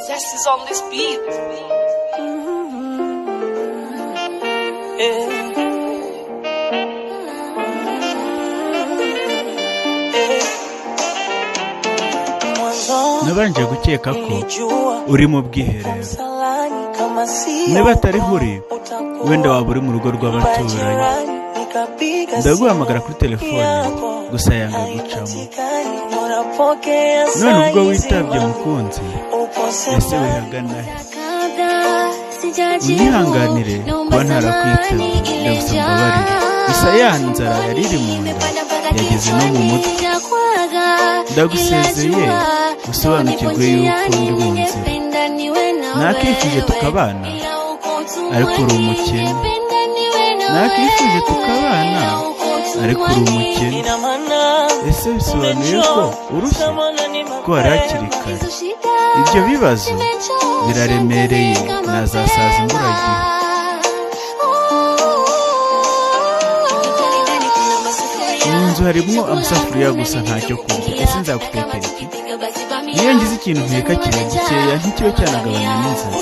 Zest is on this beat. Nabanje gukeka ko uri mu bwiherero. Niba atariho uri, wenda waba uri mu rugo rw'abaturanyi. Ndaguhamagara kuri telefone gusa yanga gucamo. None ubwo witabye mukunzi, ese wihagana he? Unyihanganire kuba ntarakwitabye, ndagusaba umbabarire. Gusa ya nzara yari iri mu nda yageze no mu mutwe. Ndagusezeye usobanukirwe yuko ndi mu nzira. Nakifuje tukabana, ariko uri umukene. Nakifuje tukabana, ariko uri umukene. Ese bisobanuye ko urushye, ko wari hakiri kare? Ibyo bibazo biraremereye, nazasaza imburagihe. Mu nzu harimo amasafuriya gusa, ntacyo kurya. Ese nzagutekera iki? Niyo ngize ikintu nteka kiba gikeya, ntikiba cyanagabanya n'inzara.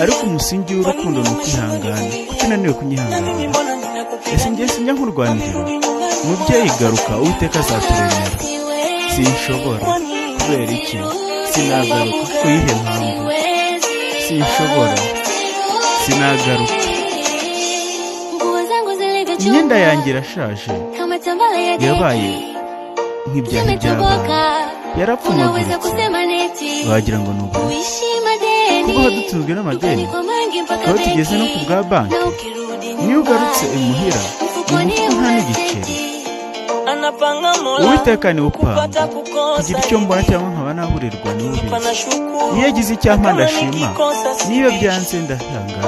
Ariko umusingi w'urukundo ni ukwihangana. Kuki unaniwe kunyihanganira? Ese njye sinjya nkurwanirira? Mubyeyi garuka, Uwiteka azaturemera. Sinshobora. Kubera iki? Sinagaruka. Ku yihe mpamvu? Sinshobora. Sinagaruka. Imyenda yanjye irashaje, yabaye nk'ibyahi by'abana, yarapfumaguritse, wagira ngo ni uburoso. Kubaho dutunzwe n'amadeni, aho tugeze no ku bwa banki. Niyo ugarutse imuhira, mu mufuka nta n'igiceri. Uwiteka niwe upanga kugira icyo mbona cyangwa nkaba naburirwa, niwe ubizi. Iyo agize icyampa ndashima, niyo byanze ndahangana.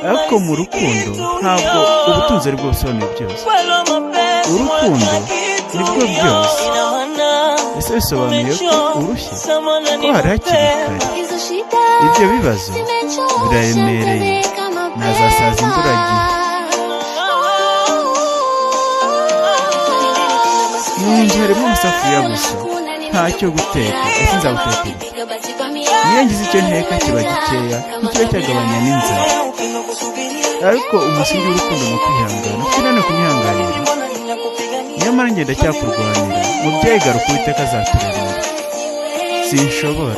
Ariko mu rukundo ntabwo ubutunzi ari bwo busobanuye byose, urukundo nibwo byose. Ese bisobanuye ko urushye, ko hari hakiri kare? Ibyo bibazo biraremereye, nazasaza imburagihe. Mu nzu harimo amasafuriya gusa, ntacyo guteka. Ese nzagutekera iki? Niyo ngize icyo nteka kiba gikeya, ntikiba cyagabanya n'inzara. Ariko umusingi w'urukundo ni ukwihangana. Kuki unaniwe kunyihanganira? Nyamara njye ndacyakurwanira. Mubyeyi garuka, Uwiteka azaturemera. Sinshobora.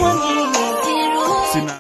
Sina.